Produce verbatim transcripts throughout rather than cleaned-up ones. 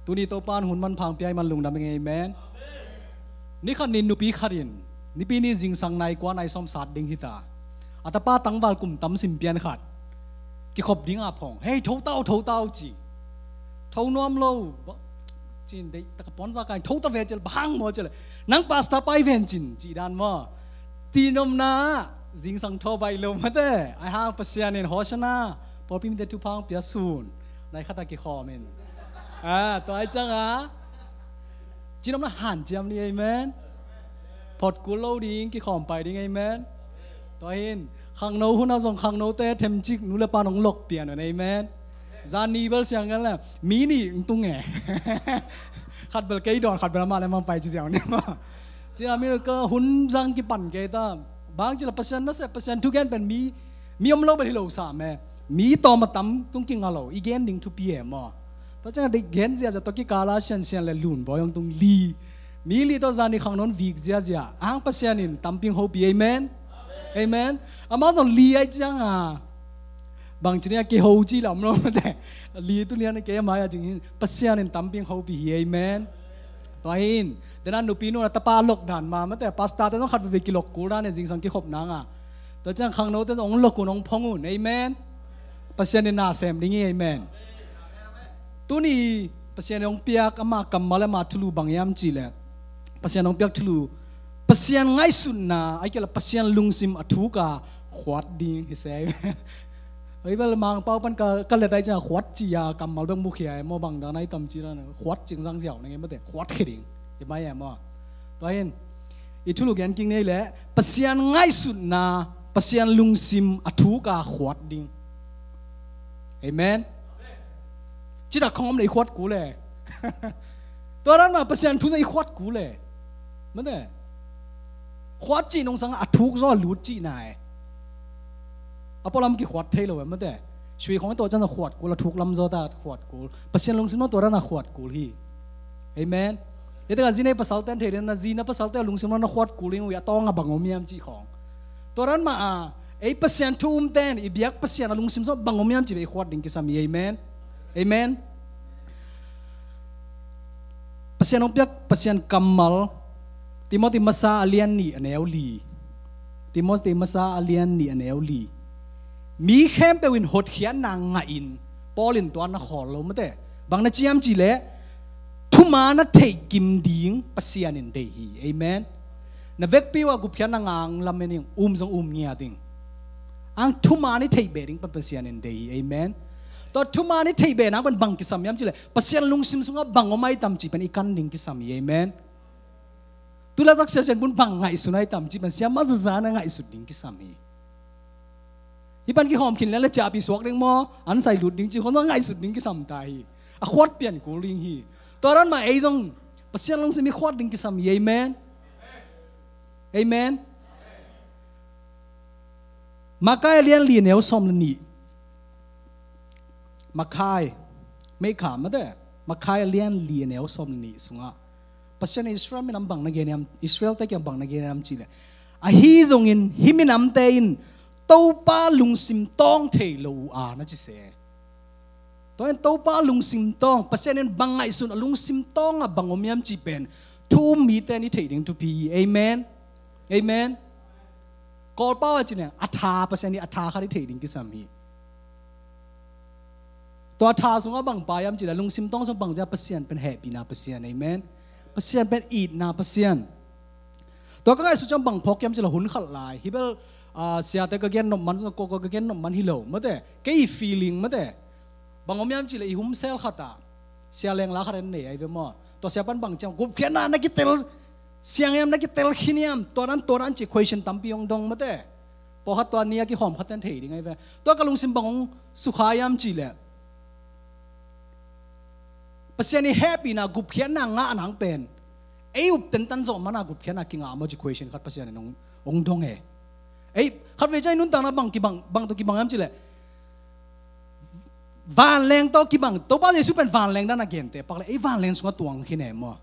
Tuni Topa in hun manpha hong pia ahih man lungdam ing ei, amen. Ni khat ni nupi khat in, nipi ni zingsang nai kua nai sawm sat ding hita, a tapa tangval kum tam sim pian khat kikhop ding a phong. "Hei, tho ta o, tho ta o," ci. "Tho nuam lo," ci-in deih tak a puanza kai, "Tho ta ve," ci leh, "Bang hang maw?" ci leh, "Nang pastor pai ven cin," cih dan maw. Cih nopna ah zingsang tho baih lo mate. Ahih hang Pasian in Hosanna, pawlpi mite thupha hong pia sun. Nai khat a kikhawm in, a, tua ahih ciangin, cih nopna hanciam ni, amen. Phot kul lo ding, kikhawm pai ding, amen. Tua hi in, khangno hun ah zong khangnote themcik nu le pa in hong lok pian un, amen. Zan ni bel siang kan le, mi nih hong tung e. Khat bel kei dawn, khat bel amah le amah pai ci ziau ni maw. Ci a mi ka hun zang kipan kei ta. Bang ci leh Pasian nasep, Pasian thugen pen mi, mi om lo bel hi lo sam e. Mi tawm a tam tung kinga lo, i gen ding thupi e maw. Tua ciang a deih gen ziazia, tua kikal a siansian le lunbawi hong tung li. Mi li tawh zan ni khangno in vik ziazia. Ahih hang Pasian in tampi hong hopih, amen. Amen. Amau zong li ahih ciangin, bang ci ni a, kiho ci lam lo mate. Li tu lian a kei a mai a ding hi. Pasian in tampi hong hopih hi, amen. Tua hi in, dena nupi nu in a tapa lok dan mah mate. Pastorte zong khat veve kilok kul dan e, zingsang kikhop nang a. Tua ciang khangnote zong hong lok un, hong phong un, amen. Pasian in na sem ding hi, amen. Tuni Pasian in hong piak ama kammal, ama thulu bang hiam cih leh, Pasian in hong piak thulu, Pasian ngaihsutna, ahih kei leh Pasian lungsim a thuk a khuat ding hi se. Ei bel Mangpau pan ka, ka let ahih ciang khuat ci a kammal bek mukhia e maw, bang dan a i tam ci dan, khuat cing zang ziau na nge mate, khuat khia ding. I mai e maw. Tua hi in, i thulu gen kik ni leh, Pasian ngaihsutna, Pasian lungsim a thuk a khuat ding. Amen. Ci tak khong om leh i khuat kul e. Tua dan mah Pasian thu zong i khuat kul e. Mate. Khuat cih nungsang a thuk zaw a lut cihna e. A pualam kikhuat thei lo e mate. Sui khong i tawh ciang zong khuat kul, a thuk lam zaw ta khuat kul. Pasian lungsim zong tua dan a khuat kul hi. Amen. Hi tak a zi nei pasalte in thei ding, na zi na pasalte a lungsim zong na khuat kul ding uh hi, a tawng a bang om hiam cih khong. Tua dan mah a, ei Pasian thu umte in i biak Pasian a lungsim zong bang om hiam cih bek i khuat ding kisam hi. Amen. Amen. Pasian hong piak Pasian kammal, Timothy masa a lian nih a neu li. Timothy masa a lian nih a neu li. Mi khempeuh in hotkhiatna ngah in, Paul in tua na khawl lo mate. Bang na ci hiam cih leh, thuman a theih kim ding Pasian in deih hi. Amen. Na vekpi uh a gupkhiatna ngah in lamen in, um zong um ngiat in. Ahih hang thuman i theih beh ding pan Pasian in deih hi. Amen. Tua thuman i theih beh nang pan bang kisam hiam cih leh, Pasian lungsim sungah bang om ahi tam cih pen i kan ding kisam hi. Amen. Tulaitak siasia in bang ngaihsun ahi tam cih pen siamah zaza na ngaihsut ding kisam hi. Hih pan kikhawm khin leh, leh ciahpih suak ding maw, an sai lut ding cih khong na ngaihsut ding kisam ta hi. A khuat pian kul ding hi. Tua dan mah ei zong Pasian lungsim i khuat ding kisam hi. Amen. Amen. Makkai a lian li a neu sawm le nih. Makkai, Meikham mate. Makkai a lian li a neu sawm le nih sungah Pasian in Israel minam bang na gen hiam, Israelte kiang bang na gen hiam cih leh, ahi zongin hih minamte in Topa lungsim tawng thei lo uh a, na ci se. Tua in Topa lungsim tawng, Pasian in bang ngaihsun, a lungsim tawng ah bang om hiam cih pen thu um mite in i theih ding thupi hi. Amen. Amen. Kawlpau a ci leng, a tha, Pasian i a tha khat i theih ding kisam hi. Tua tha sungah bang pai hiam cih leh, lungsim tawng sung bang ci a, Pasian pen hehpihna Pasian. Amen. Pasian pen itna Pasian. Tua ka ngaihsut ciang bang phawk hiam cih leh, hun khat lai. Hih bel, ah, siate ka gen nop man, ko ka gen nop man hi lo mate. Kei feeling mate. Bang om hiam cih leh, i home cell khat ah sia lengla khat en nei ahi ve maw. Tua sia pan bang ci hiam, gupkhiatna na kitel siang hiam, na kitel khin hiam, tua dan tua dan ci question tampi hong dong mate. Pawlkhat tua ni a kikhawm khat ten thei ding ahi ve. Tua ka lungsim bang hong sukha hiam cih leh, Pasian i hehpihna gupkhiatna ngah nang pen ei up tentan zawh man a gupkhiatna kingah maw ci question khat Pasian in hong, hong dong e. Ei, khatvei ciang i nuntakna bang kibang, bang tawh kibang hiam cih leh, vanleng tawh kibang, Topa Jesu pen vanleng dan a gente pak leh, ei vanleng sungah tuang khin e maw.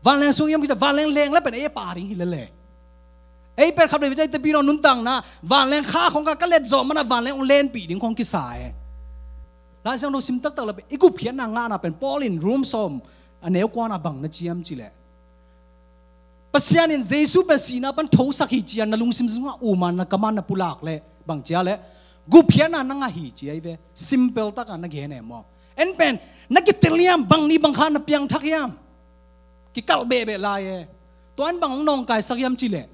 Vanleng sung hiam kisa, vanleng leng leh pen ei a pa ding hi lel e. Ei pen khatvei ciang i tepi dong nuntakna, vanleng kha khong ka, ka let zawh man a vanleng hong lenpih ding khong kisa e. Lai Siangtho sim taktak leh pen, i gupkhiatna ngahna pen Paul in Rom sawm A neu kuana bang na ciam cileh, Pasian in Jesu pen sihna pan thosak hi cia na lungsim sungah uma na kaman na pulak leh bang cia leh gupkhiatna na ngah hi cia hi ve. Simple taka na gen e maw? En pen na kitel hiam? Bang ni bang kha na piangthak hiam? Kikalh behbeh lai e. Tua in bang hong nawngkaisak hiam cileh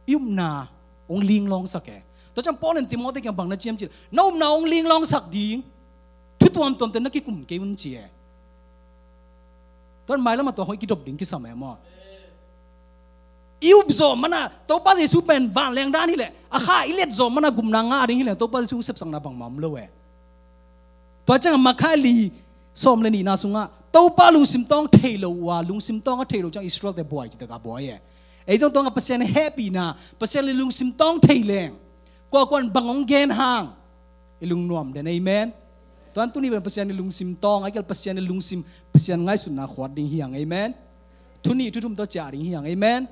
i upna hong linglawngsak e. Tua ciang Paul in Timothy kiang bang na ciam cileh na upna hong linglawngsak ding thu tuamtuamte na kikum kei un ci e. Tua in mailam a tua hong i kidop ding kisam e maw? I up zawh mana Topa Jesu pen vanleng dan hileh a kha i let zawh mana gupna ngah ding hileh Topa Jesu sepsakna bangmah om lo e. Tua ciangah Makai li sawm le nihna sungah Topa lungsim tawng thei lo uh a, lungsim tawng a thei lo ciang Israel te buai ci taka buai e. Ei zong tuangah Pasian hehpihna, Pasian le lungsim tawng thei leng kuakuan bang hong gen hang i lungnuam den. Amen. Tuan tuni pen Pasian i lungsim tawng a kial Pasian i lungsim, Pasian ngaihsutna khuat ding hiang. Amen. Thuni thuthum tawh ciah ding hiang. Amen.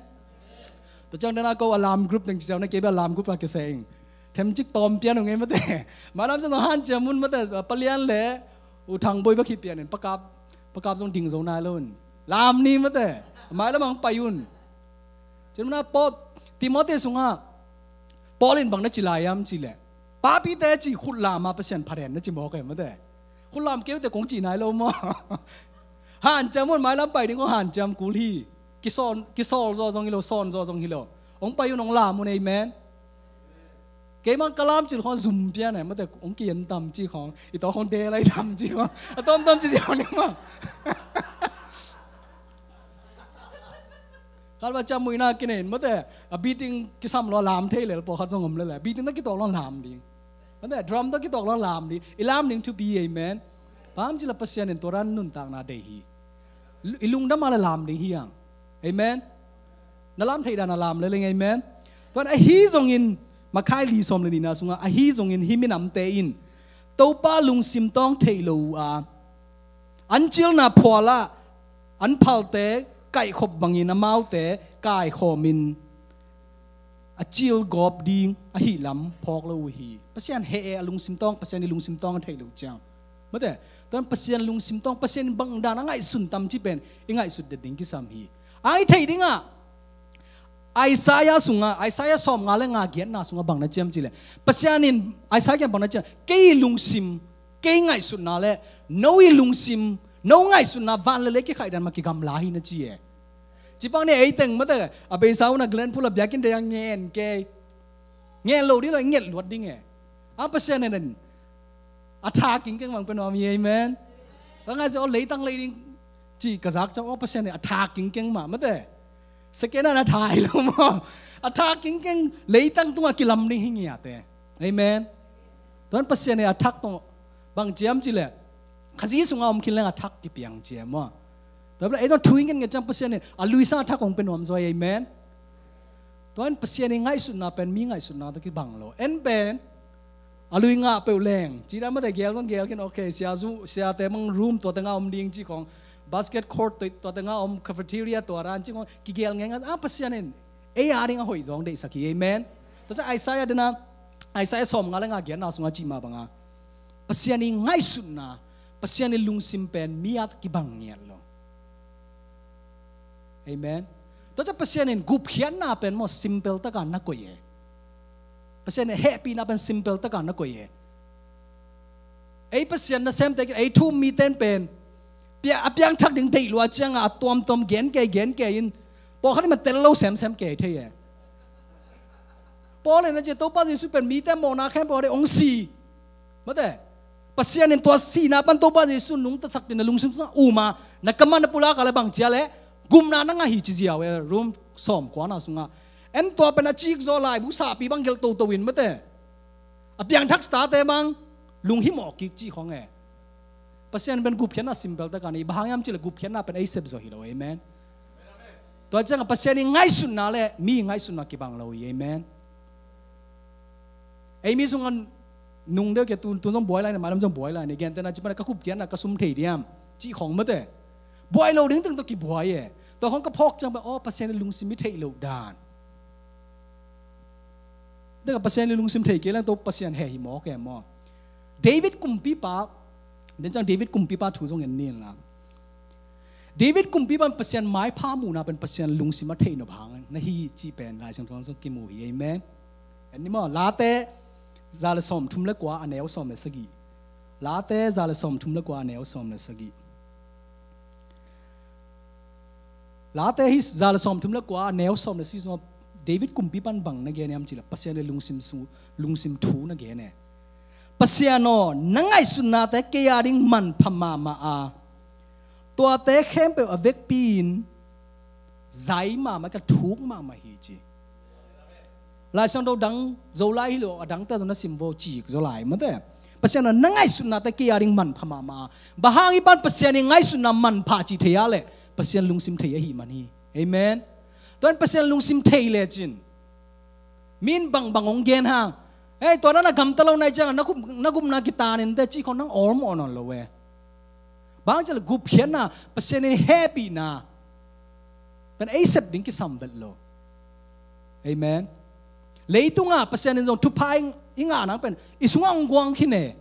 Tua ciang dana ko alarm group ding ciau na kei bia alarm group a kese ing. Themcik tawm pian ung ei mate. Mailam ciang hanciam un mate, palian le u thang boi bia khit pian in pakap, pakap zong ding zo nai lo un. Lam ni mate. Mailam ang pai un. Cin mana Paul, Timothy sungah Paul in bang na ci lai am cileh papite ci khutlam a Pasian phaden na ci mawk e mate. Khutlam keute kong ci nai lo maw? Hanciam un, mailam pai ding kong hanciam kul hi. Kisawn, kisawl zaw zong hi lo, sawn zaw zong hi lo. Hong pai un hong lam un. Amen. Keimah ka lam cil khong zum pian e mate, hong kian tam ci khong i tawh khong de lai tam ci khong a tawmtawm ci ziau ni maw? Khat va ciam muihna kinei in mate, a beating kisam lo lam thei lel pawh khat zong om lele. Beating ta kitawk lo lam ding. Mate, drum ta kitawk lo lam ding. I lam ding thupi. Amen. Pam cila Pasian in tua ran nuntakna dei hi. I lungdam a le lam ding hiang. Amen. Na lam thei dan a lam leleng. Amen. Tuan ahi zongin Makai li sawm le nihna sungah ahi zongin hih minamte in Topa lungsim tawng thei lo uh a an cilna phualah an phalte kaihkhop bangin amaute kaikhawmin a cil gawp ding ahi lam phawk lo uh hi. Pasian he e a lungsim tawng, Pasian i lungsim tawng a theih loh ciang. Mate, tuan Pasian lungsim tawng, Pasian bangdan a ngaihsun tam ci pen i ngaihsut det ding kisam hi. Ai theih dingah Isaiah sungah, Isaiah sawm nga le nga giatna sungah bang na ciam cileh Pasian in Isaiah kiang bang na ciam, kei i lungsim, kei ngaihsutna le no i lungsim, no ngaihsutna van le le kikhaihdan ma kigamla hi na ci e. Cipang ni ei teng mate a beisa una Glenpool a biakin dei a ngen kei. Ngen lo ding lo nget luat ding e. A Pasian in a tha kingkeng bang pe nuam hi. Amen. Ka ngai se aw leitang lei ding ci ka zak ciang aw Pasian in a tha kingkeng mah mate. Second hand a tha hi lo maw? A tha kingkeng leitang tungah kilam ding hi ngiate. Amen. Tuan Pasian in a thak tawh bang ciam cileh Khazih sungah om khin leng a thak kipiang ciam maw? Tua bela ei tawh thu i ngen nget ciang Pasian in a luisa a thak hong pe nuam zaw. Amen. Tuan Pasian i ngaihsutna pen mi ngaihsutna tawh kibang lo. En pen a lui ngah peuh leng ci dan mate gel zong gel khin, okay, sia zu, siate mang room tua tengah om ding ci khong, basket court tua tengah om, cafeteria tua ran ci khong kigel ngei ngah a Pasian in ei a ding a hoih zong deihsak hi. Amen. Tua ciang Isaiah dena, Isaiah sawm nga le nga giatna sungah cih mah banga Pasian i ngaihsutna, Pasian i lungsim pen mi a kibang ngiat lo. Amen. Tua ciang Pasian in gupkhiatna pen maw simple taka na koih e. Pasian in hehpihna pen simple taka na koih e. Ei Pasian na semte kit ei thu um miten pen pia a piangthak ding deih lua cianga a tuamtuam gen kei gen kei in pawlkhat in ma tel lo semsem kei thei e. Paul in a ci Topa Jesu pen mite mawhna khempeuh a dei hong si. Mate, Pasian in tua sihna pan Topa Jesu nungtasak ding na lungsim sungah uma na kamah na pulak a le bang cia le gupna na ngah hi ci ziau e. Rom sawm kuana sungah en tua pen a cik zaw laibu sahpi bang gelh toto in mate a piangthak state bang lunghimawh kik cih khong e. Pasian pen gupkhiatna simple taka nei, bang hang hiam cih le gupkhiatna pen ei sep zaw hi lo. Amen. Tua ciangah Pasian i ngaihsutna le mi i ngaihsutna kibang lo hi. Amen. Ei mi sungah nung deuh kia tun, tun zong buai lai na, mailam zong buai lai na, gentehna ci pana ka gupkhiatna ka sum thei diam cih khong mate buai lo ding teng tawh kibuai e. Tua khong ka phawk ciang pen aw Pasian i lungsim i theih loh dan. Deka Pasian i lungsim thei kei leng to Pasian he hi mawk e maw? David kumpipa, den ciang David kumpipa thu zong en ni la. David kumpipa in Pasian maipha muhna pen Pasian lungsim a theih nop hang na hi cih pen Lai Siangtho sung kimu hi. Amen. En ni maw? Late za le sawmthum le kua, a neu sawm le sagih. Late za le sawmthum le kua, a neu sawm le sagih. Late hih za le sawmthum le kua, a neu sawm le sagih sungah David kumpipa in bang na gen hiam cih leh Pasian ii lungsim su-, lungsim thu na gen e. Pasian aw, na ngaihsutnate kei a ding manpha mahmah a, tuate khempeuh a vekpi-in zai mahmah, ka thuk mahmah hi ci. Lai Siangtho dang Zolai hi lo, a dangte zong na sim vo, cik Zolai mate. Pasian aw, na ngaihsutnate kei a ding manpha mahmah a. Bang hang hih pa in Pasian ii ngaihsutna manpha cih thei a leh Pasian lungsim thei ahih man hi. Amen. Tua in Pasian lungsim thei lecin mi in bangbang hong gen hang, "Ei, tua na na gamta lo na hih ciangah na gup, na gupna kitan inteh," cih khawng nang awlmawh nawn lo e. Bang hang cih leh gupkhiatna, Pasian ii hehpihna pen ei sep ding kisam vet lo. Amen. Leitungah Pasian in zong thupha i, i ngah nang pen i sungah hong guang khin e.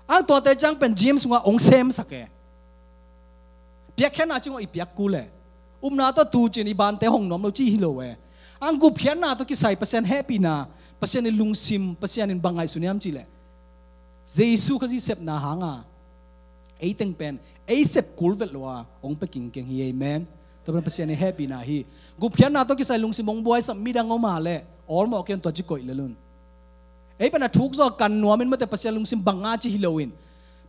Ang tuate ciang pen gym sungah hong semsak e. Piakkhiatna cih khawng i piak kul e. Upna tawh tu cin i bante hong nuam lo cih hi lo e. Ang gupkhiatna tawh kisai Pasian hehpihna, Pasian ii lungsim, Pasian in bang ngaihsun hiam cih leh Jesu Khazih sepna hanga ei teng pen ei sep kul vet lo a hong pia kingkeng hi. Amen. Tua pen Pasian ii hehpihna hi. Gupkhiatna tawh kisai lungsim hong buaisak midang om a leh awlmawh kei un, tua ci koih lel un. Ei pen a thuk zawh kan nuam in mate, Pasian lungsim bang a ci hi lo in.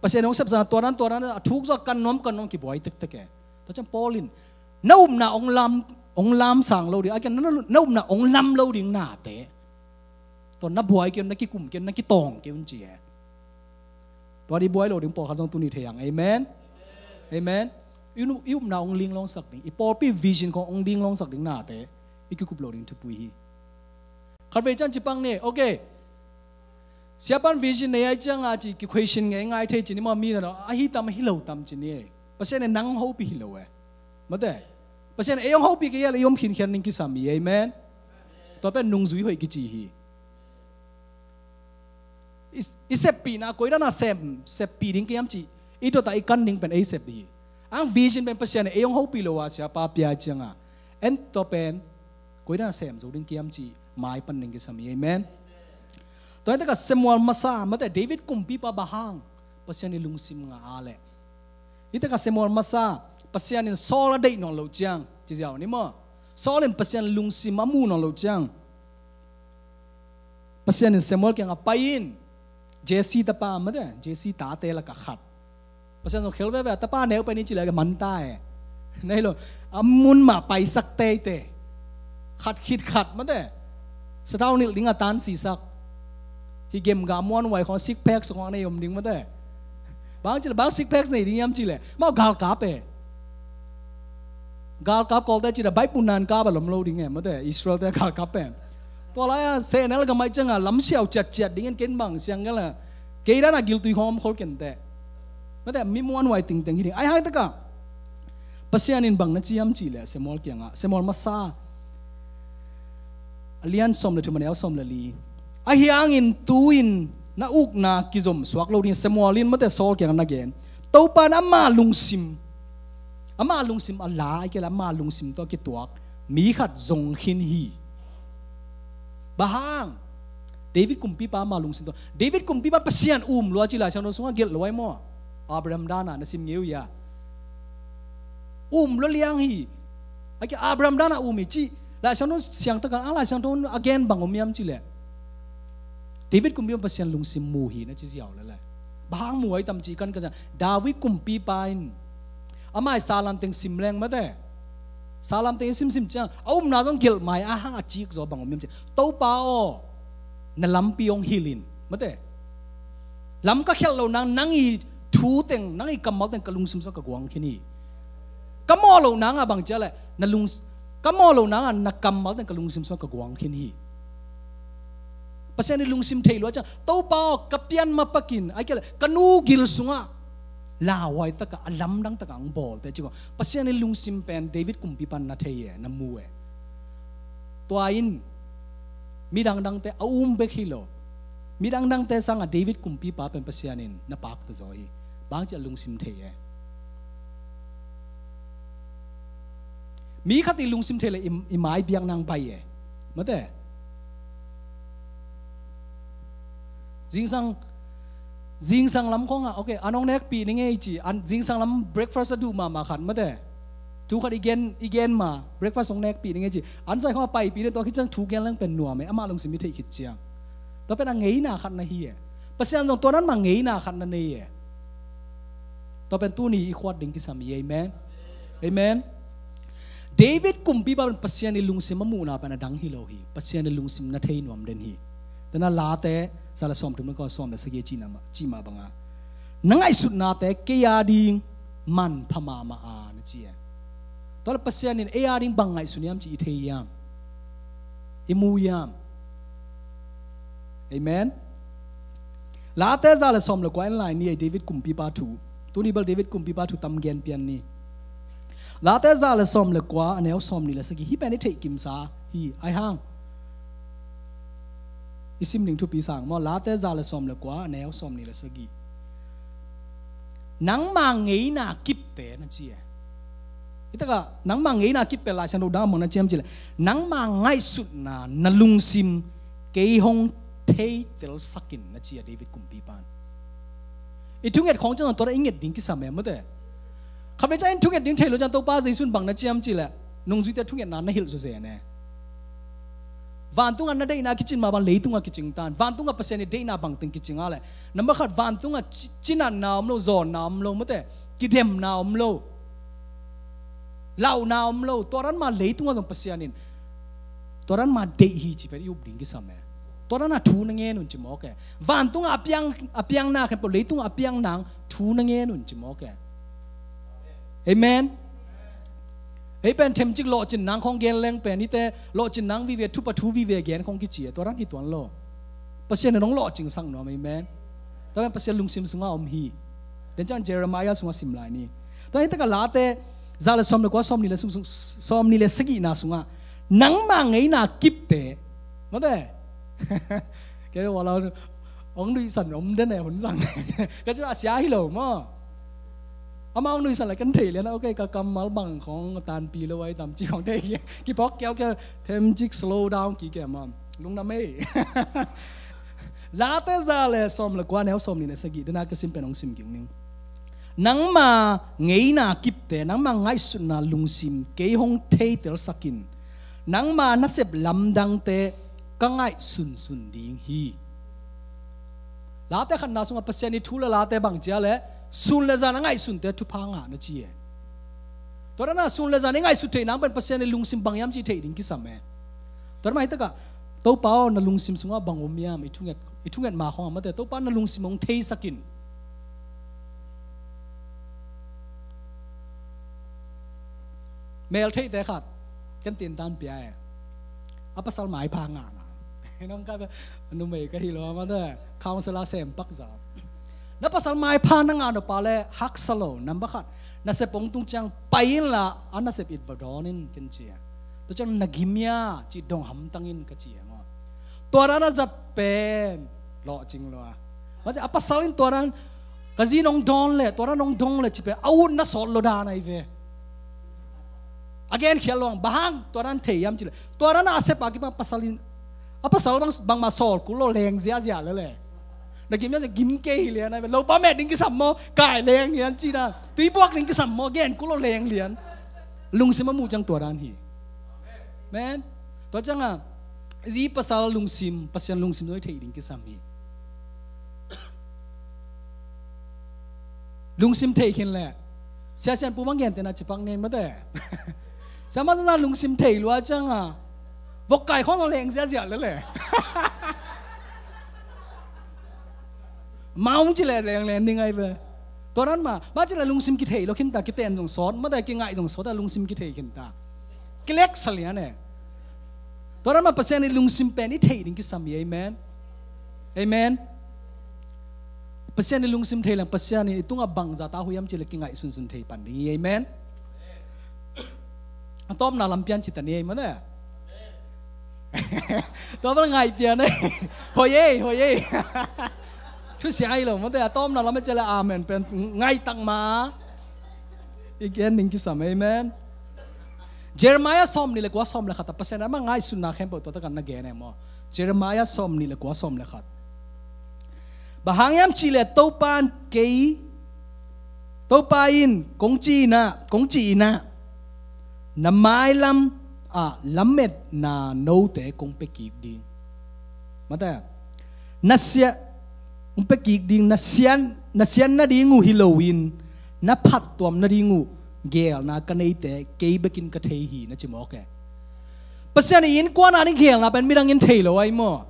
Pasian hong sepsakna tua dan tua dan a thuk zawh kan nuam kan nuam kibuai tektek e. Tua ciang Paul in na upna hong lam, hong lam sang lo ding, a kian na, na upna hong lam lo ding nate, tua na buai kei un, na kikum kei un, na kitawng kei un ci e. Tua ding buai lo ding pawlkhat zong tuni thei ang. Amen. Amen. I nu-, i upna hong linglawngsak ding, i pawlpi vision khawng hong linglawngsak ding nate i kikup lo ding thupui hi. Khatvei ciang ci pak ni, okay. Siapa in vision nei a hih ciangah ci ki-question ngeingai thei ci ni maw, mi na dong, ahi tam ahi lo tam ci ni. Pasian in nang hong hopih hi lo e. Mate. Pasian in ei hong hopih kei a leh i om khinkhian ding kisam hi. Amen. Tua pen nungzui hoih kici hi. I, i seppihna koi dan a sem, seppih ding kei hiam cih i dot a i kan ding pen ei sep hi. Ang vision pen Pasian in ei hong hopih lo a siapa pia ciangah, en tua pen koi dan a sem zo ding kei hiam cih mai pan ding kisam hi. Amen. Tua hi takah Samuel masa, mate, David kumpipa bang hang Pasian ii lungsim ngah a leh, hi takah Samuel masa, Pasian in Saul a deih nawn loh ciang ci ziau ni maw? Saul in Pasian lungsim a mu nawn loh ciang, Pasian in Samuel kiangah, "Pai in, Jesse tapa, mate, Jesse tate lakah khat." Pasian zong khel veve, "Tapa neu pai ni," ci leh a man ta e. Nei lo, a mun mah paisak teitei. Khat khit khat, mate. Sathau nilh ding a tan sisak. Hih gemga muanhuai khawng six pack sawng a nei om ding, mate. Bang ci leh, bang six pack nei ding hiam ci leh, amau galkap e. Galkap Kawlte ci leh, baih pun nan kap a lom lo ding e, mate, Israel-te galkap pen. Tua lai-a sehnel gam ahih ciangah lam siau ciatciat dingin ken bang siang gal a, kei dan a giltui khawng om khol kenteh. Mate, mi muanhuai tingteng hi ding. Ahi hang takah Pasian in bang na ci hiam cih leh Samuel kiangah, Samuel masa a lian sawm le thum, a neu sawm le li. Ahi hangin tu-in na ukna kizom suak lo ding, Samuel in, mate, Saul kiangah na gen. Topa in ama lungsim, ama lungsim a la, ahih kei leh ama lungsim tawh a kituak mi khat zong khin hi. Bang hang? David kumpipa ama lungsim tawh. David kumpipa Pasian um lua ci Lai Siangtho sungah gelh lo ai maw? Abraham dan a na sim ngei uh hia? Um lua liang hi. Ahih kei leh Abraham dan a um hi ci Lai Siangtho siangtak a, Lai Siangtho a gen bang om hiam cih leh, David kumpipa Pasian lungsim mu hi na ci ziau lel e. Bang hang mu ai tam cih kan ka ciang, David kumpipa in, amah i salam teng sim leng, mate. Salam teng i simsim ciang a upna zong gelh mai a, hang a cik zaw bang om hiam cih, Topa aw, na lampi hong hilh in, mate. Lam ka khialh loh nang, nang i thu teng, nang i kammal teng ka lungsim sungah ka guang khin hi. Ka mawh loh nangah bang ci a leh, na lung, ka mawh loh nangah na kammal teng ka lungsim sungah ka guang khin hi. Pasian ii lungsim thei lua ciang, Topa aw, ka pian ma pakin, ahih kei leh ka nu gil sungah lauhuai takah, a lamdang takah hong bawlte ci khawng, Pasian ii lungsim pen David kumpipa in na thei e, na mu e. Tua in midang dangte a um bek hi lo, midang dangte sangah David kumpipa pen Pasian in na pakta zaw hi. Bang ci a lungsim thei e. Mi khat i lungsim thei le i, i mai biak nang pai e. Mate. Zingsang, zingsang lam khong ah, okay, an hong nekpih ning ei ci, an zingsang lam breakfast a duh mahmah khat, mate. Thu khat i gen, i gen ma, breakfast hong nekpih ning ei ci. An sai khong a paipih ning, tua khit ciang thu gen leng pen nuam e, amah lungsim i theih khit ciang. Tua pen a ngeina khat na hi e. Pasian zong tua dan mah ngeina khat na nei e. Tua pen tuni i khuat ding kisam hi, amen. Amen. David kumpipa pen Pasian i lungsim a muhna pen a dang hi lo hi. Pasian i lungsim na thei nuam den hi. Tena Late za le sawmthum le kua, sawm le sagih cihna mah, cih mah banga, na ngaihsutnate kei a ding manpha mahmah a, na ci e. Tua le Pasian in ei a ding bang ngaihsun hiam cih i thei hiam? I mu hiam? Amen. Late za le sawm le kua en lai ni, ei David kumpipa thu. Tuni bel David kumpipa thu tam gen pian ni. Late za le sawm le kua, a neu sawmnih le sagih. Hih pen i theih kimsa hi, ai hang. I sim ding thupi sang maw, Late za le sawm le kua, a neu sawmnih le sagih. Nangma ngeina kipte, na ci e. Hi takah, nangma ngeina kipte Lai Siangtho dang a mawh na ciam ci le, nangma ngaihsutna, na lungsim kei hong theitel sak in, na ci a David kumpipan. I thunget khong ciang tua i nget ding kisam e, mate. Khatvei ciang in thunget ding thei lo ciang Topa Jesu in bang na ciam ci le, nungzuite thungetna na hilh zawzen e. Vantungah na deihna kicin mah bang leitungah kicing tan. Vantungah Pasian i deihna bangteng kicing a le, number khat, vantungah ci-, cinatna om lo, zawnna om lo, mate, kidemna om lo, lauhna om lo. Tua dan mah leitungah zong Pasian in tua dan mah deih hi ci pen i up ding kisam e. Tua dan a thu na ngen un ci mawk e. Vantungah a piang, a piang na khempeuh, leitungah a piang nang thu na ngen un ci mawk e. Amen. Ei pen themcik lawhcin nang khong gen leng pen hite lawhcin nang vive, thupha thu vive gen khong kici e. Tua dan hi tuan lo. Pasian in hong lawhcing sak nuam, amen. Tua dan Pasian lungsim sungah om hi. Den ciang Jeremiah sungah sim lai ni. Tua hi takah Late za le sawm le kua, sawmnih le sung, sung, sawmnih le sagihna sungah, nangma ngeina kipte, mate. Kei wala hong nuihsan om den e hun sang. Ka ci a sia hi lo maw. Amah hong nuihsan lai kan thei lian a, okay, ka kammal bang khong tanpi lo ai tam ci khong thei ki, kipawk kiau kia, themcik slow down ki kia maw. Lungdam ei. Late za le sawm le kua, neu sawmnih le sagih, dena ka sim pen hong sim kik ning. Nangma ngeina kipte, nangma ngaihsutna lungsim kei hong theitel sak in. Nangma nasep lamdangte ka ngaihsunsun ding hi. Late khatna sungah Pasian i thu le late bang ci a le, sun le zan a ngaihsunte thupha ngah, na ci e. Tua dan a sun le zan i ngaihsut theih nang pen Pasian i lungsim bang hiam cih theih ding kisam e. Tua dan mah hi takah, Topa aw, na lungsim sungah bang om hiam, i thunget, i thunget ma khong a, mate, Topa na lungsim hong theisak in. Mel theihte khat kan tintan pia e. A pasal maipha ngahna. Nong ka, numei ka hi lo a, mate, counselor sem pak za. Na pasal maipha na ngah nop a le haksa lo, number khat, nasep hong tung ciang pai inla a nasep it va dawn in, ken ci a. Tua ciang na gim hia cih dong hamtang in, ka ci a maw. Tua dan a zat pen lawhcing lo a. Mate, a pasal in tua dan, ka zi nong dawn le, tua dan nong dong le ci pen a ut na sawt lo dan ahi ve. A genkhial lo ang, bang hang tua dan thei hiam ci le, tua dan a sep a kipan pasal in, a pasal bang, bangmah sawl kul lo, leng ziazia lele. Na gim ziazia, gim kei hi lian ahi ve. Lopa met ding kisam maw, kai leng lian ci dan. Tui buak ding kisam maw, gen kul lo, leng lian. Lungsim a muh ciang tua dan hi. Amen. Tua ciang a, zi pasal lungsim, Pasian lungsim zong i theih ding kisam hi. Lungsim thei khin leh, Sia Sian Pu bang gentehna cipak ni, mate. Sia, masa lungsim thei lua ciang a, vok kai khong leng ziazia lele. Maung ci le leng leng ding ahi ve. Tua dan mah, mah ci le lungsim kithei lo khin ta, kiten zong sawt, mate, kingaih zong sawt a, lungsim kithei khin ta. Kileksa lian e. Tua dan mah Pasian i lungsim pen i theih ding kisam hi, amen. Amen. Pasian i lungsim thei leng, Pasian i tungah bangzah ta huh hiam ci le kingaihsunsun thei pan ding hi, amen. A tawpna lam pian ci ta ni, amen e. Tua bel ngai pian e. Hoi e, hoi e. Thusia hi lo, mate, a tawpna lam e ci le amen pen ngai tak ma. I gen ding kisam, amen. Jeremiah sawm nih le kua, sawm le khat ah Pasian in amah ngaihsutna khempeuh tua takah na gen e maw. Jeremiah sawm nih le kua, sawm le khat. Bang hang hiam cih leh Topa in kei, Topa in kong ci in ah, kong ci in ah, na mailam ah lametna note kong pia kik ding. Mate, na sia, kong pia kik ding, na sian, na sian nading uh hi loin, na phattuam nading uh geelna ka neite kei bekin ka thei hi, na ci mawk e. Pasian in innkuan a ding geelna pen midang in thei lo ahi maw.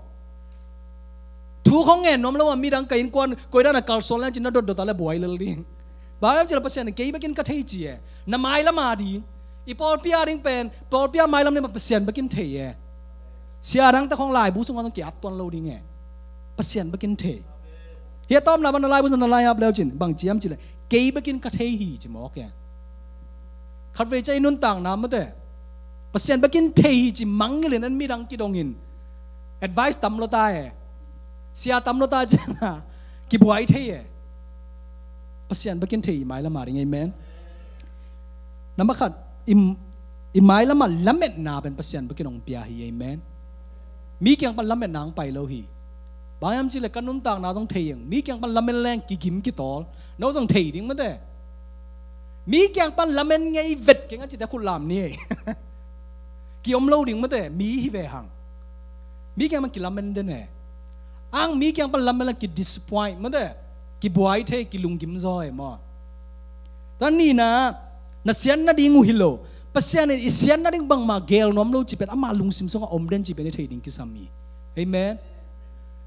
Thu khong ngen nuam lo a, midang ka innkuan koi dan a kalsuan leng cin na dotdot a le buai lel ding. Bang hiam cih leh Pasian in kei bekin ka thei ci e. Na mailam a ding, i pawlpi a ding pen, pawlpi a mailam ding pen Pasian bekin thei e. Sia dangte khong laibu sungah zong ki-at tuan lo ding e. Pasian bekin thei. Hia tawmna bang na laibu sungah na lai-ap leu cin, bang ci hiam cih leh kei bekin ka thei hi, ci mawk e. Khatvei ciang i nuntakna mate, Pasian bekin thei hi ci mangngilh in, en, midang kidongin advice tam lua ta e. Sia tam lua ta ciangin kibuai thei e. Pasian bekin thei hi, mailam a ding, amen. Number khat, i, i mailam ah lametna pen Pasian bekin hong pia hi, amen. Mi kiang pan lametna hong pai lo hi. Bang hiam cih leh ka nuntakna zong thei ing. Mi kiang pan lamen leng kigim kitawl. No zong thei ding mate. Mi kiang pan lamen ngei vet keng a cite khut lam ni. Ki-om lo ding mate, mi hi ve hang. Mi kiang pan kilamen den e. Ang mi kiang pan lamen leng ki-disappoint mate. Kibuai thei, kilunggim zaw e maw. Tua nihna, na sian nading uh hi lo. Pasian in i sian nading bangmah geel nuam lo cih pen ama lungsim sungah om den cih pen i thei ding kisam hi. Amen.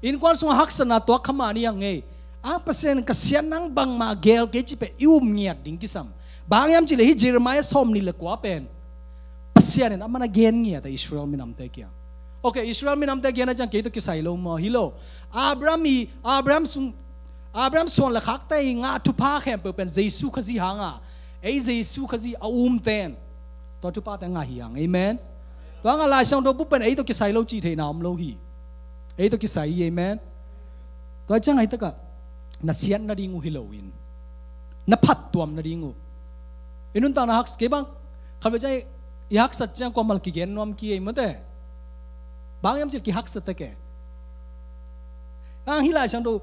Innkuan sungah haksatna tuak kha mah ni a ngei. A, Pasian in ka sian nading bangmah geel kei cih pen i um ngiat ding kisam. Bang hiam cih leh hih Jeremiah sawm nih le kua pen Pasian in amah na gen ngiat a Israel minamte kiang. Ok, Israel minamte gen a ciang kei tawh kisai lo maw, hi lo. Abraham i, Abraham sung, Abraham suan le khakte i ngah thupha khempeuh pen Jesu Khazih hang a, ei Jesu Khazih a umten tua thuphate ngah hi hang. Amen. Tua hang a Lai Siangtho buk pen ei tawh kisai lo cih theihna om lo hi. Ei tawh kisai hi, amen. Tua ciang a hi takah na sian nading uh hi loin, na phattuam nading uh. I nuntakna hak, kei bang khatvei ciang i haksat ciang kuamah kigen nuam kei ei mate. Bang hiam cih leh kihaksa tek e. Ang hih Lai Siangtho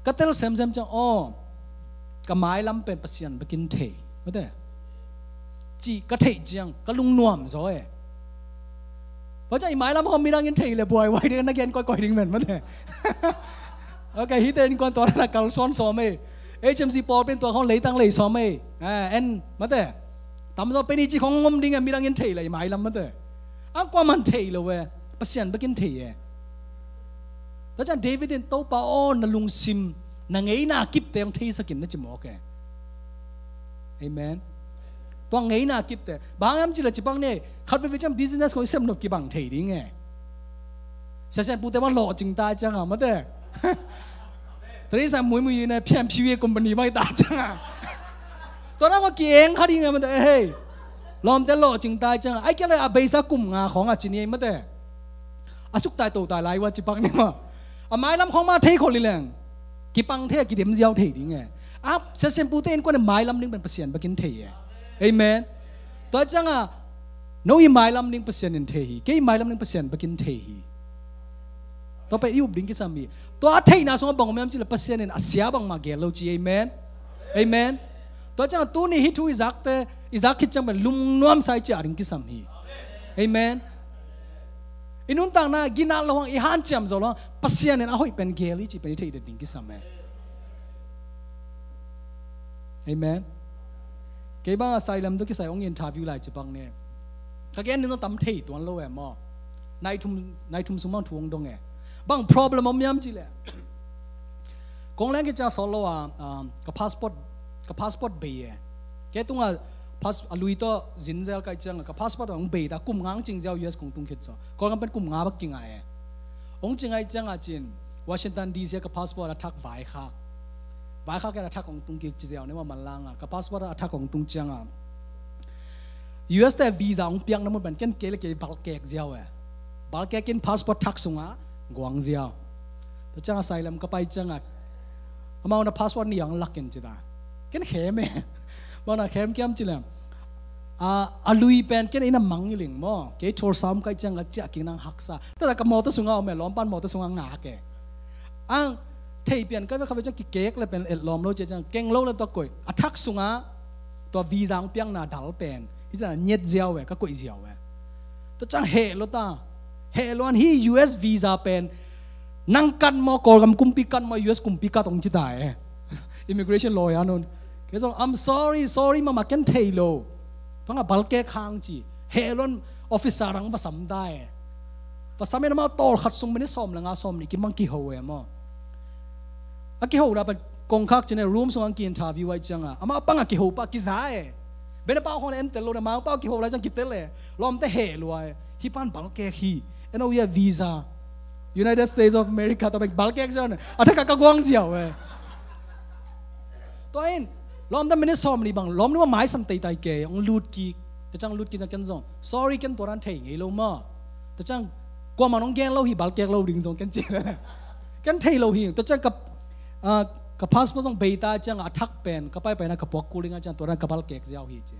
ka tel semsem ciang, aw, ka mailam pen Pasian bekin thei mate, cih ka theih ciang ka lungnuam zaw e. Tua ciang i mailam khong midang in thei leh buaibuai ding, na gen koikoi ding men mate. Ok, hihte innkuan tua na kalsuan sawm ei. H M C pawlpi in tua khong leitang lei sawm ei. A, en mate. Tamzaw pen i cih khong om ding e, midang in thei leh i mailam mate. A, kuamah in thei lo e. Pasian bekin thei e. Tua ciang David in, Topa aw, na lungsim, na ngeina kipte hong theisak in, na ci mawk e. Amen. Tua ngeina kipte. Bang hiam cih leh ci bang ni, khatvei ciang business khong i sem nop kibang thei ding e. Sia Sian Pute bang lawhcing ta ciang a mate. Teresa Muimui in a P M P V company bang i ta ciang a, tua na khong ki-eng kha ding e mate, hei. Lawmte lawhcing ta ciang a, ahih kei leh a beisa kum nga khong a ci ni ei mate. A suk tai to tai lai uh a ci pak ni maw. A mailam khong mah thei khol hi leng kipang thei a, kidem ziau thei ding e. A, Sia Sian Pute innkuan in mailam ding pen Pasian bekin thei e. Amen. Tua ciang a, no i mailam ding Pasian in thei hi. Kei i mailam ding Pasian bekin thei hi. Tua pen i up ding kisam hi. Tua a theihna sungah bang om hiam cih leh Pasian in a sia bangmah geel lo ci, amen. Amen. Tua ciang a tuni hih thu i zakte, i zak khit ciang pen lungnuamsa i ciah ding kisam hi. Amen. I nuntakna ginat lo hang, i hanciam zo lo hang, Pasian in a hoih pen geel hi cih pen i theih den ding kisam e. Amen. Kei bang a Salem tawh kisai hong interview lai ci bang ni. Ka gen ding zong tam thei tuan lo e maw. Nai thum, nai thum sung bang thu hong dong e. Bang problem om hiam cih leh, kong leng khit ciang sawt lo a, um, ka passport, ka passport bei e. Kei tungah pas-, a lui tawh zin zel ka hih ciang a, ka passport hong bei ta, kum nga hong cing ziau U S kong tung khit zaw. Kawlgam pen kum nga bek kinga e. Hong cing ahih ciang a cin, Washington D C ah ka passport a thak vaikhak. Vaikhak in a thak hong tung kik ci ziau ni maw, manlang a. Ka passport a thak hong tung ciang a, U S te visa hong piakna mun pen ken kei le kei balkek ziau e. Balkek in passport thak sungah guang ziau. Tua ciang a Salem ka pai ciang a, amau na passport nih hong lak in ci ta. Ken khem e. Bang na khem kiam cih leh, A, a lui pen ken inn a mang hi ling maw. Kei Tulsa om ka hih ciang a ciah kik nang haksa. Tua ka mawtaw sungah om e, lawmpan mawtaw sungah ngak e. Ang thei pian ka ve kha ve ciang kikek le pen et lawm lo ci ciang keng lo le tua koih. A thak sungah tua visa hong piakna dal pen hi ciang a nget ziau e, ka koih ziau e. Tua ciang heh lo ta. Heh lo an hi U S visa pen nang kat maw, Kawlgam kumpi kat maw, U S kumpi kat hong ci ta e. Immigration lawyer nun. Kei zong, "I'm sorry, sorry mama, ken thei lo." Bang a balkek hang ci. Heh lo an officer dang va sam ta e. Va sam in amau tawl khat sung minute sawm le nga sawm nih kim bang kiho e maw. A kiho na pen kongkhak cin e, room sung ang ki interview ai ciang a. Amau bang a kiho pa kiza e. Bena pau khong le en tel lo na, mau pau kiho lai ciang kitel e. Lawmte heh lua e. Hi pan balkek hi. Eno ia visa. United States of America, tua bek balkek ziau na. A thak a ka guang ziau e. Tua in, lawmte minute sawm nih bang, lawm nih ma maisan teitai kei, hong lut kik. Tua ciang lut kik ciang ken zong, "Sorry, ken tua dan thei ngei lo maw." Tua ciang, "Kuamah nong gen lo hi, balkek lo ding zong ken ci." Ken thei lo hi. Tua ciang ka, ah, ka passport zong bei ta ciang a thak pen, ka paipaina ka puak kul ding a ciang tua dan ka balkek ziau hi ci.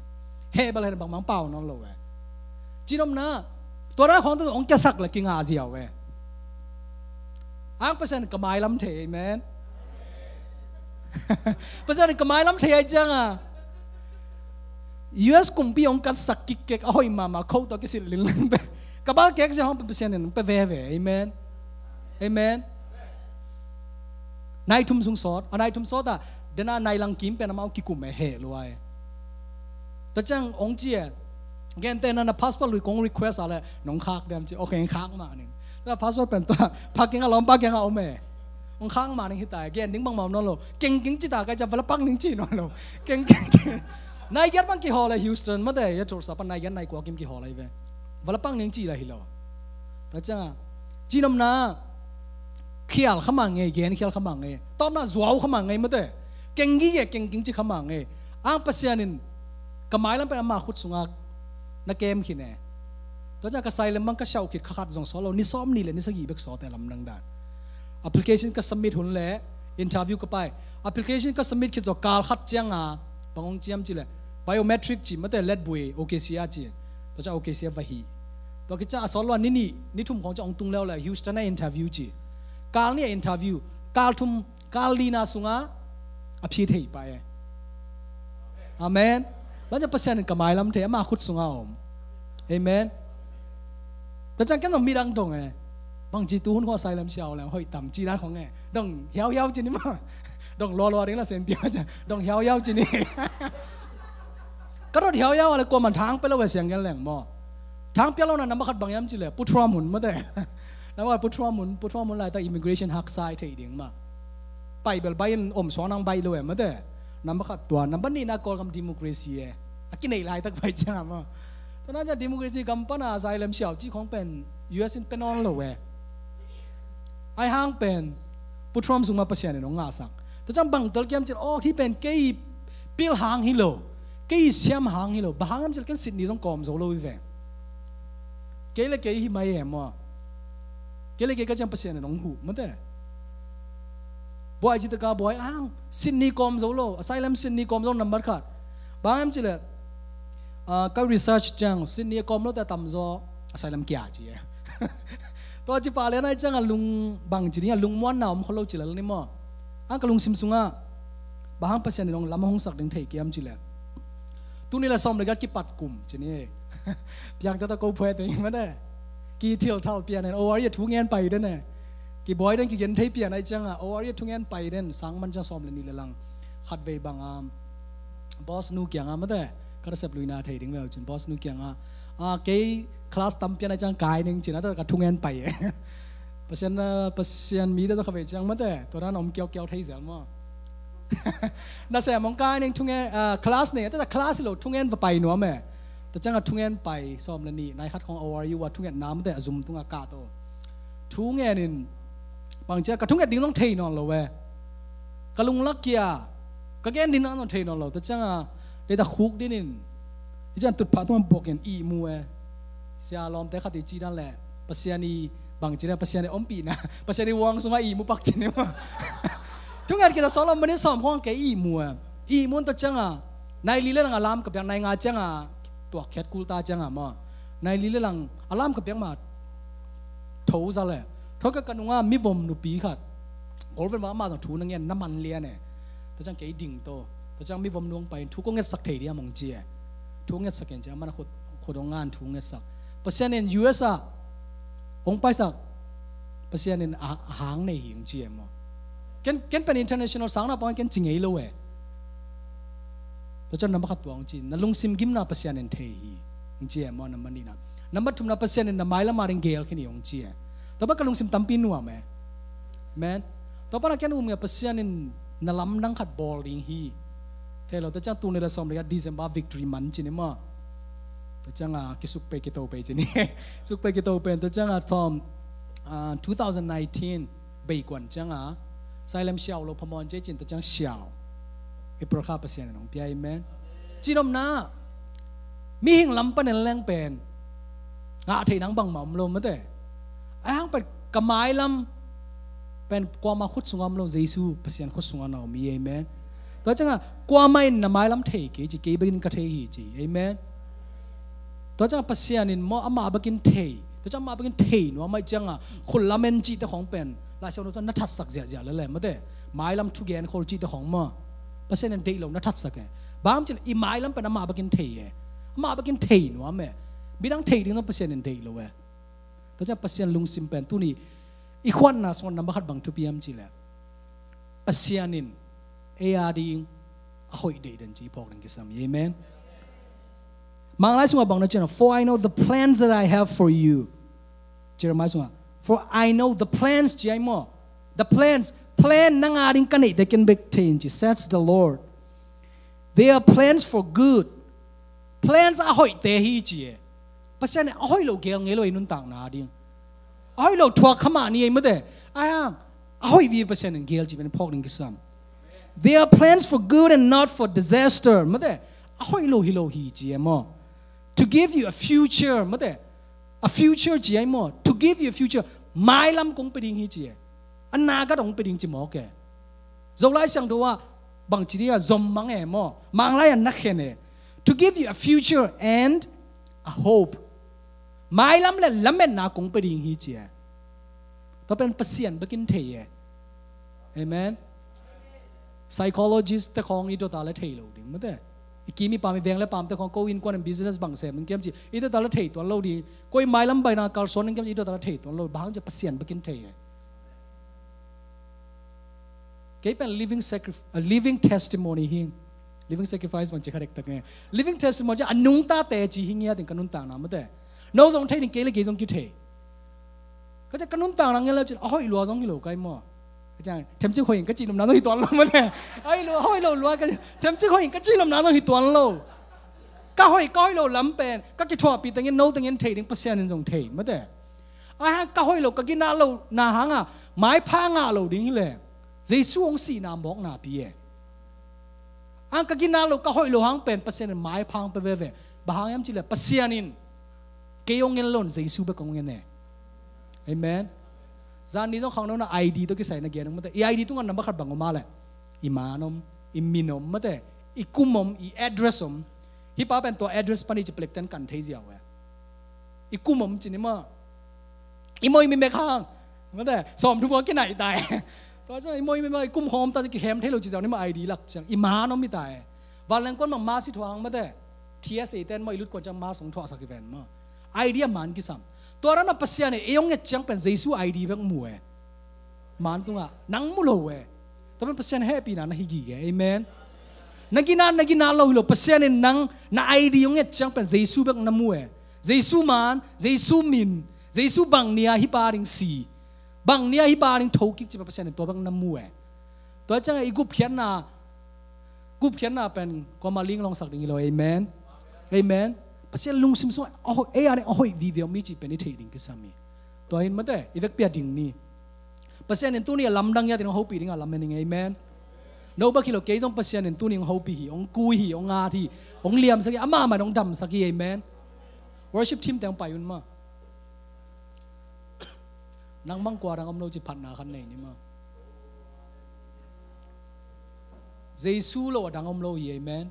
Heh bel hen bangmah pau nawn lo e. Cinomna, tua dan khawng tua hong kiasak le kingah ziau e. Ang Pasian ka mailam thei, amen. Pasian ka mailam thei ai ciang a. U S kumpi hong katsak kikkek a hoih mahmah kho tua kisil lingling pe. Ka balkek ziau hong pe Pasian in hong pe veve, amen. Amen. Nai thum sung sawt, a nai thum sawt a, dena nai lang kim pen amau kikum e heh lua e. Tua ciang hong ci e, "Gentehna na passport lui kong request a le, nong khak diam?" ci, "Okay, khak mah ning." Tua passport pen tua, pa kiang a lawm, pa kiang a om e. "Hong khak mah ning hi ta e, gen ding bangmah om nawn lo. Kengkeng ci ta ka ciang, va la pak ning ci nawn lo. Kengkeng ci." Nai giat bang kihawl e Houston, mate, ia Tulsa pan nai giat nai kua kim kihawl ai ve. "Va la pak ning" ci la hi lo. Tua ciang a, cinomna, khial kha mah ngei, gen khial kha mah ngei. Tawpna zuau kha mah ngei mate. Keng gige, keng ging ci kha mah ngei. Ang Pasian in ka mailam pen ama khut sungah na kem khin e. Tua ciang ka sai lem bang ka siau khit kha khat zong sawt lo, ni sawm ni le ni sagih bek sawt e lamdang dan. Application ka submit hun le interview ka pai. Application ka submit khit zaw kal khat ciang a, bang hong ci hiam ci le, biometric ci mate, letbui, O K C R ci. Tua ciang O K C R va hi. Tua khit ciang a sawt lo a ni nih, ni thum khawng ciang hong tung leu le, Houston a interview ci. Kal nih a interview, kal thum, kal lina sungah a phi thei pah e. Amen. Tua ciang Pasian in ka mailam thei, ama khut sungah a om. Amen. Tua ciang ken zong midang dong e. Bangci tu hun khawng a sai lam siau leng hoih tam ci dan khawng e. Dong hiauhiau ci ni maw. Dong lualua ding la sen piau ciang. Dong hiauhiau ci ni. Ka dot hiauhiau a le kuaman thang pia lo e siang gen leng maw. Thang pia lo na number khat bang hiam ci le, Pu Trump hun mate. Number khat Pu Trump hun, Pu Trump hun laitak immigration haksa i thei ding mah. Pai bel bai in om suang nang bai lo e mate. Number khat tua, number nihna Kawlgam democracy e. A kineih laitak pai ciang a maw. Tua na ciang democracy gam pan a sai lem siau ci khawng pen U S in pe nawn lo e. Ai hang pen Pu Trump sung mah Pasian in hong ngahsak. Tua ciang bang tel kiam cil, aw, hih pen kei pil hang hi lo, kei siam hang hi lo, bang hang hiam cil ken Sydney zong kawm zo lo hi ve. Kei le kei hi mai e maw. Kei le kei ka ciang Pasian in hong huh mate. Buai ci taka buai ang, Sydney kawm zo lo, asylum Sydney kawm zo nambat khat. Bang hiam cih leh, ah, ka research ciang Sydney a kawm lote a tamzaw asylum kia ci e. Tua ci pah lian ai ciang a lung bang ci ding a lungmuanna om kho lo ci lel ni maw. Ang ka lungsim sungah bang hang Pasian in hong lam hong sak ding thei kiam cih leh, tuni le sawm le giat kipat kum ci ni. Piang tata ko phuai teng mate. Kithil thal pian en, O R E a thu ngen pai den e. Kibuai den kigen thei pian ai ciang a, O R E a thu ngen pai den, sang man ciang sawm le nih le lang. Khat vei bang a, boss nu kiang a mate. Ka ta sep luina thei ding veu cin, boss nu kiang a. A, kei class tam pian ai ciang kai ning cin, a ta ka thu ngen pai e. Pasian, a, Pasian mi te ta kha vei ciang mate. Tua dan om kiau kiau thei zel maw. Na sem hong kai ning thu ngen, a, class nei, a ta class hi lo, thu ngen va pai nuam e. Tua ciang a thu ngen pai, sawm le nih, nai khat khawng O R U a thu ngen nam te a zum tung a kah to. Thu ngen in, bang ciang ka thu ngen ding zong thei nawn lo e. Ka lunglak kia, ka gen ding zong thei nawn lo. Tua ciang a, lei ta khuk din in, i ciang tutphah tung a bok in ihmu e. Sia lawmte khat i ci dan le, Pasian i bang ci dan, Pasian i ompihna, Pasian i wang sungah ihmu pak ci ni maw. Thu ngen kina sawt lo, minute sawm khawng kei ihmu e. Ihmu in tua ciang a, nai li le lang a lam ka piang nai nga ciang a, tuak khiat kul ta ciangah maw, nai li le lang a lam ka piak mah tho za le, tho ka ka nungah mivom nupi khat, golven mah amah zong thu na ngen na man lian e. Tua ciang kei ding to, tua ciang mivom nung pai in thu ko ngetsak thei diam hong ci e. Thu ngetsak en ciang amah na khut, khut hong ngan thu ngetsak. Pasian in U S ah hong paisak, Pasian in a, a hang nei hi hong ci e maw. Ken, ken pen international sang na pang ken ci ngei lo e. Tua ciang number khat tua hong ci, na lungsim gimna Pasian in thei hi hong ci e maw, number nihna. Number thumna Pasian in na mailam a ding gel khin hi hong ci e. Tua bang ka lungsim tampi nuam e. Amen. Tua pana ken um ngia Pasian in na lamdang khat bawl ding hi. Thei lo, tua ciang tul nih le sawm le giat December victory man ci ni maw. Tua ciang a kisuk pei kito pei ci ni. Suk pei kito pei, tua ciang a thawm, ah, two thousand nineteen beikuan ciang a, sailem siau lo phamawh ci cin, tua ciang siau. April kha Pasian in hong pia, amen. Cinomna, mihing lam panin leng pen ngah thei nang bangmah om lo mate. Ahi hang pen ka mailam pen kuama khut sungah om lo, Jesu Pasian khut sungah na om hi, amen. Tua ciangah kuama in na mailam thei kei ci, kei bekin ka thei hi ci, amen. Tua ciangah Pasian in maw amah bekin thei, tua ciangah amah bekin thei nuam ahih ciangah khut lamen cihte khong pen Lai Siangtho ciang na thatsak ziahziah lele mate. Mailam thugen khol cihte khong maw Pasian in deih lo na thatsak e. Bang hang cih leh i mailam pen amah bekin thei e. Amah bekin thei nuam e. Midang thei ding zong Pasian in deih lo e. Tua ciang Pasian lungsim pen tuni i khuatna sungah number khat bang thupi hiam cih leh Pasian in ei a ding a hoih deih den ci i phawk ding kisam hi, amen. Manglai sungah bang na ci hiam, "For I know the plans that I have for you." Jeremiah sungah, "For I know the plans," ci hi maw. The plans, plan nang a ding ka neihte ken bek thei in ci, says the Lord. "They are plans for good." Plans a hoihte hi ci e. Pasian in a hoih lo gel ngei lo i nuntakna a ding. A hoih lo thuak kha mah ni ei mate. Ahi hang a hoih vive Pasian in gel ci pen phawk ding kisam. "They are plans for good and not for disaster." Mate. A hoih lo hi lo hi ci e maw. "To give you a future." Mate. A future ci e maw. "To give you a future." Mailam kong pe ding hi ci e. A nagat hong pe ding ci mawk e. Zolai Siangtho ah bang ci ding a, zom mang e maw. Manglai an na khen e. "To give you a future and a hope." Mailam le lametna kong pe ding hi ci e. Tua pen Pasian bekin thei e. Amen. Psychologist te khong i dota le thei lo ding mate. I kim i pam, i veng le pam te khong ko innkuan in business bang sem ding kiam ci, i dota le thei tuan lo ding. Ko i mailam baina kalsuan ding kiam ci, i dota le thei tuan lo. Bang hang ci, Pasian bekin thei e. Kei pen living sacrif-, a living testimony hi. Living sacrifice bang ci kha dektak nge. Living testimony ci a nungtate ci hi ngiat in ka nuntakna mate. No zong thei ding, kei le kei zong kithei. Ka ciang ka nuntakna ngen le cin a hoih lua zong hi lo kai maw. Ka ciang themcik hoih in ka cih nopna zong hi tuan lo mate. A hoih lo, a hoih lo lua ka themcik hoih in ka cih nopna zong hi tuan lo. Ka hoih, ka hoih lo lam pen ka kithuahpih tengin, no tengin thei ding Pasian in zong thei mate. Ahi hang ka hoih lo, ka ginat lo na hangah maipha ngah lo ding hi leng Jesu hong sihna mawkna pi e. Ang ka ginat lo, ka hoih lo hang pen Pasian in maipha hong pe veve. Bang hang hiam cih leh Pasian in kei hong ngen lo in Jesu bek hong ngen e. Amen. Zan ni zong khangno na I D tawh kisai na gen hong mate. I I D tungah number khat bang om a leh, i man om, i min om mate, i kum om, i address om. Hih pa pen tua address pan hi ci plek ten kan thei ziau e. I kum om ci ni maw. I moi mi mek hang mate, sawm thum a kinaih ta e. Tua ciang i moi mi mek, i kum khawng om ta ci, kihem thei lo ci ziau ni maw, I D lak ciang. I man om hi ta e. Vanleng kuan bang mask i thuak hang mate, T S A ten maw, i lut kuan ciang mask hong thuaksak hi ven maw. I D a man kisam. Tua dan a Pasian in ei hong nget ciang pen Jesu I D bek mu e. Man tungah nang mu lo e. Tua pen Pasian hehpihna na hi gige. Amen. Na ginat, na ginat lo hi lo. Pasian in nang na I D hong nget ciang pen Jesu bek na mu e. Jesu man, Jesu min, Jesu bang ni-a hih pa ding si, bang ni-a hih pa ding thokik ci pen Pasian in tua bek na mu e. Tua ciangah i gupkhiatna, gupkhiatna pen kuamah linglawngsak ding hi lo. Amen. Amen. Pasian lungsim sungah a hoih, ei a ding a hoih vive om hi cih pen i theih ding kisam hi. Tua hi in mate, i vekpi a ding ni. Pasian in tuni a lamdang hi a, tin hong hopih dingah lamen ing. Amen. No bek hi lo, kei zong Pasian in tuni hong hopih hi, hong kui hi, hong at hi, hong liamsak hi, amah mah in hong damsak hi. Amen. Worship team te hong pai un maw. Nang bang kua dang om lo ci phatna khat nei ni maw. Jesu lo a dang om lo hi. Amen.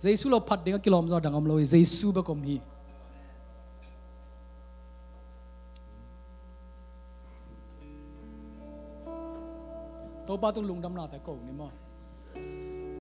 Jesu lo phat ding a kilawm zaw dang om lo hi. Jesu bek om hi. Topa tung lungdam late ko ni maw?